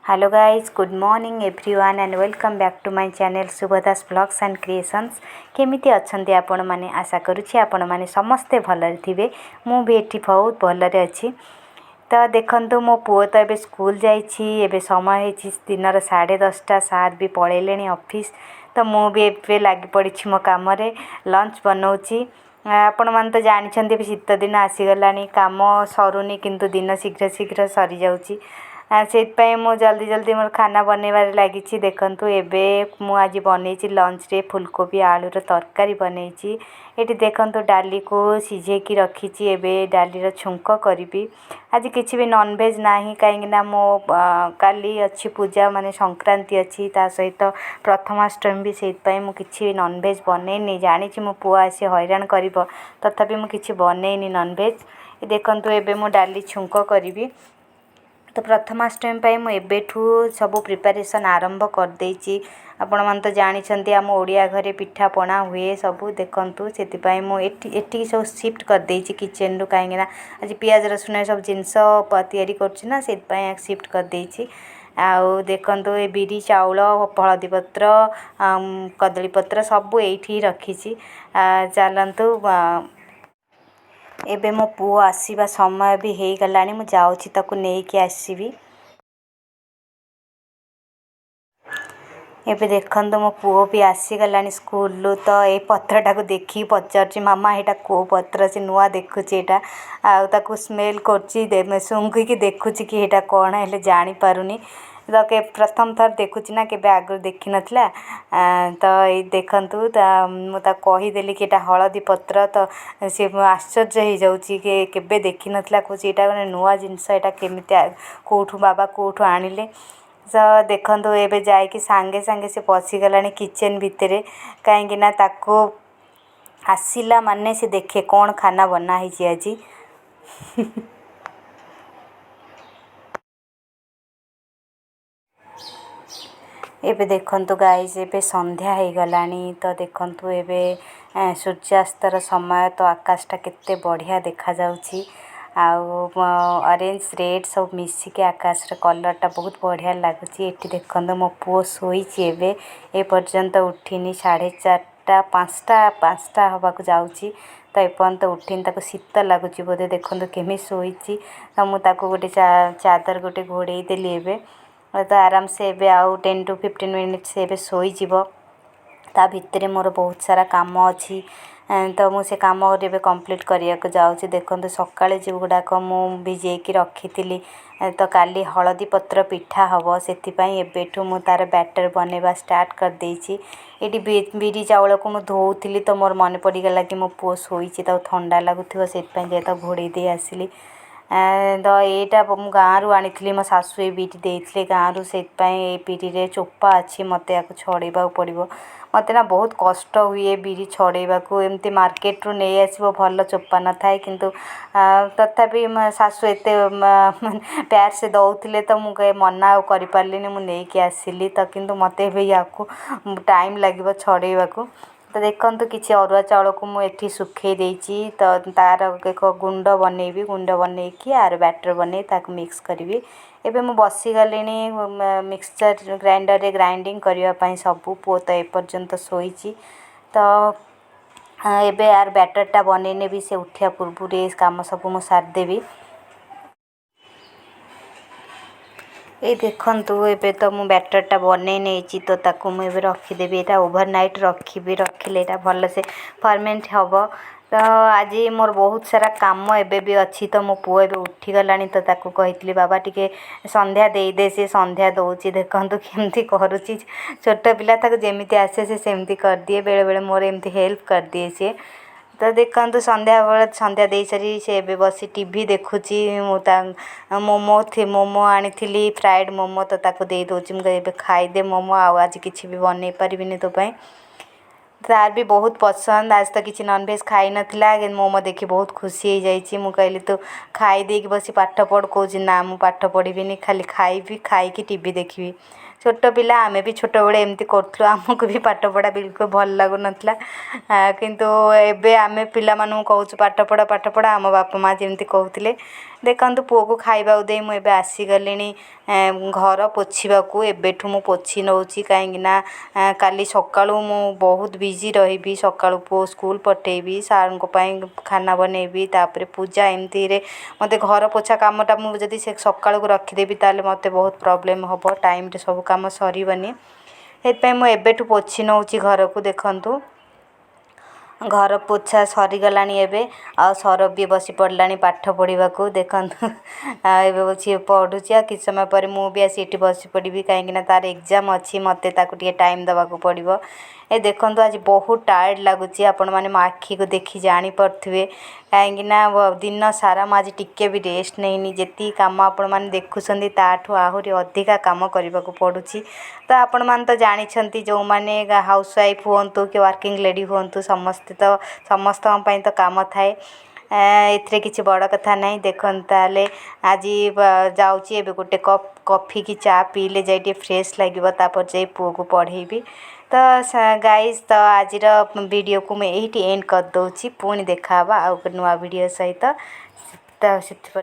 Hello guys, good morning everyone and welcome back to my channel Shubhada's Vlogs and Creations। କେମିତି ଅଛନ୍ତି ଆପଣମାନେ? ଆଶା କରୁଛି ଆପଣମାନେ ସମସ୍ତେ ଭଲରେ ଥିବେ। ମୁଁ ବି ଏଠି ବହୁତ ଭଲରେ ଅଛି। ତ ଦେଖନ୍ତୁ, ମୋ ପୁଅ ତ ଏବେ ସ୍କୁଲ ଯାଇଛି। ଏବେ ସମୟ ହେଇଛି ଦିନର 10:30। ସାର୍ ବି ପଳେଇଲେଣି ଅଫିସ୍। ତ ମୁଁ ବି ଏବେ ଲାଗି ପଡ଼ିଛି ମୋ କାମରେ, ଲଞ୍ଚ ବନଉଛି। ଆପଣମାନେ ତ ଜାଣିଛନ୍ତି, ଏବେ ଶୀତ ଦିନ ଆସିଗଲାଣି, କାମ ସରୁନି କିନ୍ତୁ ଦିନ ଶୀଘ୍ର ଶୀଘ୍ର ସରିଯାଉଛି। ସେଇଥିପାଇଁ ମୁଁ ଜଲ୍ଦି ଜଲ୍ଦି ମୋର ଖାନା ବନେଇବାରେ ଲାଗିଛି। ଦେଖନ୍ତୁ, ଏବେ ମୁଁ ଆଜି ବନେଇଛି ଲଞ୍ଚରେ ଫୁଲକୋବି ଆଳୁର ତରକାରୀ ବନେଇଛି। ଏଠି ଦେଖନ୍ତୁ, ଡାଲିକୁ ସିଝେଇକି ରଖିଛି, ଏବେ ଡାଲିର ଛୁଙ୍କ କରିବି। ଆଜି କିଛି ବି ନନଭେଜ୍ ନାହିଁ, କାହିଁକିନା ମୋ କାଲି ଅଛି ପୂଜା, ମାନେ ସଂକ୍ରାନ୍ତି ଅଛି, ତା ସହିତ ପ୍ରଥମାଷ୍ଟମୀ ବି। ସେଇଥିପାଇଁ ମୁଁ କିଛି ନନଭେଜ୍ ବନେଇନି। ଜାଣିଛି ମୋ ପୁଅ ଆସି ହଇରାଣ କରିବ, ତଥାପି ମୁଁ କିଛି ବନେଇନି ନନଭେଜ୍। ଦେଖନ୍ତୁ, ଏବେ ମୁଁ ଡାଲି ଛୁଙ୍କ କରିବି। ତ ପ୍ରଥମାଷ୍ଟମୀ ପାଇଁ ମୁଁ ଏବେଠୁ ସବୁ ପ୍ରିପାରେସନ୍ ଆରମ୍ଭ କରିଦେଇଛି। ଆପଣମାନେ ତ ଜାଣିଛନ୍ତି, ଆମ ଓଡ଼ିଆ ଘରେ ପିଠାପଣା ହୁଏ ସବୁ। ଦେଖନ୍ତୁ, ସେଥିପାଇଁ ମୁଁ ଏଠି ଏଠିକି ସବୁ ସିଫ୍ଟ କରିଦେଇଛି କିଚେନ୍ରୁ, କାହିଁକିନା ଆଜି ପିଆଜ ରସୁଣ ସବୁ ଜିନିଷ ତିଆରି କରୁଛି ନା, ସେଥିପାଇଁ ସିଫ୍ଟ କରିଦେଇଛି। ଆଉ ଦେଖନ୍ତୁ, ଏ ବିରି, ଚାଉଳ, ହଳଦୀ ପତ୍ର, କଦଳୀ ପତ୍ର ସବୁ ଏଇଠି ରଖିଛି। ଚାଲନ୍ତୁ, ଏବେ ମୋ ପୁଅ ଆସିବା ସମୟ ବି ହେଇଗଲାଣି। ମୁଁ ଯାଉଛି, ତାକୁ ନେଇକି ଆସିବି। ଏବେ ଦେଖନ୍ତୁ, ମୋ ପୁଅ ବି ଆସିଗଲାଣି ସ୍କୁଲରୁ। ତ ଏଇ ପତ୍ରଟାକୁ ଦେଖିକି ପଚାରୁଛି, "ମାମା, ଏଇଟା କେଉଁ ପତ୍ର?" ସେ ନୂଆ ଦେଖୁଛି ଏଇଟା। ଆଉ ତାକୁ ସ୍ମେଲ୍ କରୁଛି, ଶୁଙ୍ଘିକି ଦେଖୁଛି କି ଏଇଟା କ'ଣ, ହେଲେ ଜାଣିପାରୁନି। ତ ପ୍ରଥମ ଥର ଦେଖୁଛି ନା, କେବେ ଆଗରୁ ଦେଖିନଥିଲା। ତ ଏଇ ଦେଖନ୍ତୁ, ତା ମୁଁ ତାକୁ କହିଦେଲି କି ଏଇଟା ହଳଦୀ ପତ୍ର। ତ ସେ ଆଶ୍ଚର୍ଯ୍ୟ ହେଇଯାଉଛି କି କେବେ ଦେଖିନଥିଲା। କହୁଛି, "ଏଇଟା ମାନେ ନୂଆ ଜିନିଷ, ଏଇଟା କେମିତି, କେଉଁଠୁ ବାବା, କେଉଁଠୁ ଆଣିଲେ?" ତ ଦେଖନ୍ତୁ, ଏବେ ଯାଇକି ସାଙ୍ଗେ ସାଙ୍ଗେ ସେ ପଶିଗଲାଣି କିଚେନ୍ ଭିତରେ, କାହିଁକି ନା ତାକୁ ଆସିଲା ମାନେ ସେ ଦେଖେ କ'ଣ ଖାନା ବନା ହେଇଛି ଆଜି। ଏବେ ଦେଖନ୍ତୁ ଗାଇସ୍, ଏବେ ସନ୍ଧ୍ୟା ହେଇଗଲାଣି। ତ ଦେଖନ୍ତୁ, ଏବେ ସୂର୍ଯ୍ୟାସ୍ତର ସମୟ। ତ ଆକାଶଟା କେତେ ବଢ଼ିଆ ଦେଖାଯାଉଛି ଆଉ ଅରେଞ୍ଜ, ରେଡ଼୍ ସବୁ ମିଶିକି ଆକାଶର କଲର୍ଟା ବହୁତ ବଢ଼ିଆ ଲାଗୁଛି। ଏଠି ଦେଖନ୍ତୁ, ମୋ ପୁଅ ଶୋଇଛି ଏବେ, ଏ ପର୍ଯ୍ୟନ୍ତ ଉଠିନି। 4:30, 5ଟା, 5ଟା ହେବାକୁ ଯାଉଛି, ତ ଏପର୍ଯ୍ୟନ୍ତ ଉଠିନି। ତାକୁ ଶୀତ ଲାଗୁଛି ବୋଧେ। ଦେଖନ୍ତୁ କେମିତି ଶୋଇଛି। ତ ମୁଁ ତାକୁ ଗୋଟେ ଚାଦର ଗୋଟେ ଘୋଡ଼େଇ ଦେଲି ଏବେ। ତ ଆରାମସେ ଏବେ ଆଉ 10 ଟୁ 15 ମିନିଟ୍ସ ଏବେ ଶୋଇଯିବ। ତା ଭିତରେ ମୋର ବହୁତ ସାରା କାମ ଅଛି, ତ ମୁଁ ସେ କାମ ଏବେ କମ୍ପ୍ଲିଟ୍ କରିବାକୁ ଯାଉଛି। ଦେଖନ୍ତୁ, ସକାଳେ ଯେଉଁଗୁଡ଼ାକ ମୁଁ ଭିଜେଇକି ରଖିଥିଲି, ତ କାଲି ହଳଦୀ ପତ୍ର ପିଠା ହେବ, ସେଥିପାଇଁ ଏବେଠୁ ମୁଁ ତା'ର ବ୍ୟାଟର୍ ବନେଇବା ଷ୍ଟାର୍ଟ କରିଦେଇଛି। ଏଇଠି ବିରି ଚାଉଳକୁ ମୁଁ ଧୋଉଥିଲି, ତ ମୋର ମନେ ପଡ଼ିଗଲା କି ମୋ ପୁଅ ଶୋଇଛି, ତାକୁ ଥଣ୍ଡା ଲାଗୁଥିବ, ସେଥିପାଇଁ ଯାଇ ତାକୁ ଘୋଡ଼େଇ ଦେଇ ଆସିଲି। ତ ଏଇଟା ମୁଁ ଗାଁରୁ ଆଣିଥିଲି। ମୋ ଶାଶୁ ଏ ବିରି ଦେଇଥିଲେ ଗାଁରୁ। ସେଥିପାଇଁ ଏଇ ବିରିରେ ଚୋପା ଅଛି, ମୋତେ ୟାକୁ ଛଡ଼େଇବାକୁ ପଡ଼ିବ। ମୋତେ ନା ବହୁତ କଷ୍ଟ ହୁଏ ବିରି ଛଡ଼େଇବାକୁ। ଏମିତି ମାର୍କେଟରୁ ନେଇ ଆସିବ, ଭଲ ଚୋପା ନଥାଏ। କିନ୍ତୁ ତଥାପି ମୋ ଶାଶୁ ଏତେ ପ୍ୟାର ସେ ଦେଉଥିଲେ, ତ ମୁଁ ମନା ଆଉ କରିପାରିଲିନି, ମୁଁ ନେଇକି ଆସିଲି। ତ କିନ୍ତୁ ମୋତେ ଏବେ ୟାକୁ ଟାଇମ୍ ଲାଗିବ ଛଡ଼େଇବାକୁ। ତ ଦେଖନ୍ତୁ, କିଛି ଅରୁଆ ଚାଉଳକୁ ମୁଁ ଏଠି ଶୁଖେଇ ଦେଇଛି। ତ ତାର ଏକ ଗୁଣ୍ଡ ବନେଇବି। ଗୁଣ୍ଡ ବନେଇକି ଆର ବ୍ୟାଟର୍ ବନେଇ ତାକୁ ମିକ୍ସ କରିବି। ଏବେ ମୁଁ ବସିଗଲିଣି ମିକ୍ସଚର୍ ଗ୍ରାଇଣ୍ଡରରେ ଗ୍ରାଇଣ୍ଡିଙ୍ଗ କରିବା ପାଇଁ ସବୁ। ପୁଅ ତ ଏପର୍ଯ୍ୟନ୍ତ ଶୋଇଛି, ତ ଏବେ ଆର ବ୍ୟାଟର୍ଟା ବନେଇ ନେବି। ସେ ଉଠିବା ପୂର୍ବରୁ ଏ କାମ ସବୁ ମୁଁ ସାରିଦେବି। ଏଇ ଦେଖନ୍ତୁ, ଏବେ ତ ମୁଁ ବ୍ୟାଟର୍ଟା ବନେଇ ନେଇଛି। ତ ତାକୁ ମୁଁ ଏବେ ରଖିଦେବି। ଏଇଟା ଓଭର ନାଇଟ୍ ରଖିବି। ରଖିଲେ ଏଇଟା ଭଲସେ ଫର୍ମେଣ୍ଟ ହେବ। ତ ଆଜି ମୋର ବହୁତ ସାରା କାମ ଏବେ ବି ଅଛି। ତ ମୋ ପୁଅ ଏବେ ଉଠିଗଲାଣି। ତ ତାକୁ କହିଥିଲି, "ବାବା, ଟିକେ ସନ୍ଧ୍ୟା ଦେଇଦେ।" ସେ ସନ୍ଧ୍ୟା ଦେଉଛି। ଦେଖନ୍ତୁ କେମିତି କରୁଛି। ଛୋଟ ପିଲା, ତାକୁ ଯେମିତି ଆସେ ସେ ସେମିତି କରିଦିଏ। ବେଳେବେଳେ ମୋର ଏମିତି ହେଲ୍ପ କରିଦିଏ ସିଏ। ତ ଦେଖନ୍ତୁ, ସନ୍ଧ୍ୟାବେଳେ ସନ୍ଧ୍ୟା ଦେଇସାରି ସେ ଏବେ ବସି ଟିଭି ଦେଖୁଛି। ମୁଁ ତା ମୋମୋ ମୋମୋ ଆଣିଥିଲି, ଫ୍ରାଏଡ଼୍ ମୋମୋ, ତ ତାକୁ ଦେଇ ଦେଉଛି। ମୁଁ କହିଲି, "ଏବେ ଖାଇଦେ ମୋମୋ, ଆଉ ଆଜି କିଛି ବି ବନେଇ ପାରିବିନି ତୋ ପାଇଁ।" ତାର ବି ବହୁତ ପସନ୍ଦ। ଆଜି ତ କିଛି ନନଭେଜ୍ ଖାଇନଥିଲା, କିନ୍ତୁ ମୋମୋ ଦେଖି ବହୁତ ଖୁସି ହେଇଯାଇଛି। ମୁଁ କହିଲି, "ତୁ ଖାଇ ଦେଇକି ବସି ପାଠ ପଢ଼।" କହୁଛି, "ନା, ମୁଁ ପାଠ ପଢ଼ିବିନି, ଖାଲି ଖାଇବି, ଖାଇକି ଟିଭି ଦେଖିବି।" ଛୋଟ ପିଲା, ଆମେ ବି ଛୋଟବେଳେ ଏମିତି କରୁଥିଲୁ, ଆମକୁ ବି ପାଠ ପଢ଼ା ବିଲକୁଲ ଭଲ ଲାଗୁନଥିଲା। କିନ୍ତୁ ଏବେ ଆମେ ପିଲାମାନଙ୍କୁ କହୁଛୁ ପାଠ ପଢ଼, ପାଠ ପଢ଼, ଆମ ବାପା ମା' ଯେମିତି କହୁଥିଲେ। ଦେଖନ୍ତୁ, ପୁଅକୁ ଖାଇବାକୁ ଦେଇ ମୁଁ ଏବେ ଆସିଗଲିଣି ଘର ପୋଛିବାକୁ। ଏବେଠୁ ମୁଁ ପୋଛି ନେଉଛି, କାହିଁକିନା କାଲି ସକାଳୁ ମୁଁ ବହୁତ ବିଜି ରହିବି। ସକାଳୁ ପୁଅ ସ୍କୁଲ ପଠେଇବି, ସାର୍ଙ୍କ ପାଇଁ ଖାନା ବନେଇବି, ତାପରେ ପୂଜା। ଏମିତିରେ ମୋତେ ଘର ପୋଛା କାମଟା ମୁଁ ଯଦି ସେ ସକାଳକୁ ରଖିଦେବି, ତାହେଲେ ମୋତେ ବହୁତ ପ୍ରୋବ୍ଲେମ୍ ହେବ, ଟାଇମ୍ରେ ସବୁ କାମ ସରିବନି। ସେଥିପାଇଁ ମୁଁ ଏବେଠୁ ପୋଛି ନେଉଛି ଘରକୁ। ଦେଖନ୍ତୁ, ଘର ପୋଛା ସରିଗଲାଣି ଏବେ, ଆଉ ସୌରଭ ବି ବସି ପଡ଼ିଲାଣି ପାଠ ପଢ଼ିବାକୁ। ଦେଖନ୍ତୁ, ଏବେ ବସି ପଢ଼ୁଛି, ଆଉ କିଛି ସମୟ ପରେ ମୁଁ ବି ଆସି ଏଠି ବସି ପଡ଼ିବି, କାହିଁକିନା ତାର ଏକ୍ଜାମ୍ ଅଛି, ମୋତେ ତାକୁ ଟିକେ ଟାଇମ୍ ଦେବାକୁ ପଡ଼ିବ। ଏ ଦେଖନ୍ତୁ, ଆଜି ବହୁତ ଟାୟାର୍ଡ଼ ଲାଗୁଛି। ଆପଣମାନେ ମୋ ଆଖିକୁ ଦେଖି ଜାଣିପାରୁଥିବେ, କାହିଁକିନା ଦିନ ସାରା ମୁଁ ଆଜି ଟିକେ ବି ରେଷ୍ଟ ନେଇନି। ଯେତିକି କାମ ଆପଣମାନେ ଦେଖୁଛନ୍ତି, ତାଠୁ ଆହୁରି ଅଧିକା କାମ କରିବାକୁ ପଡ଼ୁଛି। ତ ଆପଣମାନେ ତ ଜାଣିଛନ୍ତି, ଯେଉଁମାନେ ହାଉସ୍ ୱାଇଫ୍ ହୁଅନ୍ତୁ କି ୱାର୍କିଂ ଲେଡ଼ି ହୁଅନ୍ତୁ, ସମସ୍ତେ ତ ସମସ୍ତଙ୍କ ପାଇଁ ତ କାମ ଥାଏ, ଏଥିରେ କିଛି ବଡ଼ କଥା ନାହିଁ। ଦେଖନ୍ତୁ, ତାହେଲେ ଆଜି ଯାଉଛି ଏବେ ଗୋଟେ କପ୍ କଫି କି ଚା ପିଇଲେ ଯାଇ ଟିକେ ଫ୍ରେଶ୍ ଲାଗିବ, ତାପରେ ଯାଇ ପୁଅକୁ ପଢ଼େଇବି। ତ ଗାଇସ୍, ତ ଆଜିର ଭିଡ଼ିଓକୁ ମୁଁ ଏଇଠି ଏଣ୍ଡ କରିଦେଉଛି। ପୁଣି ଦେଖାହେବା ଆଉ ଗୋଟେ ନୂଆ ଭିଡ଼ିଓ ସହିତ। ତ ସେଥି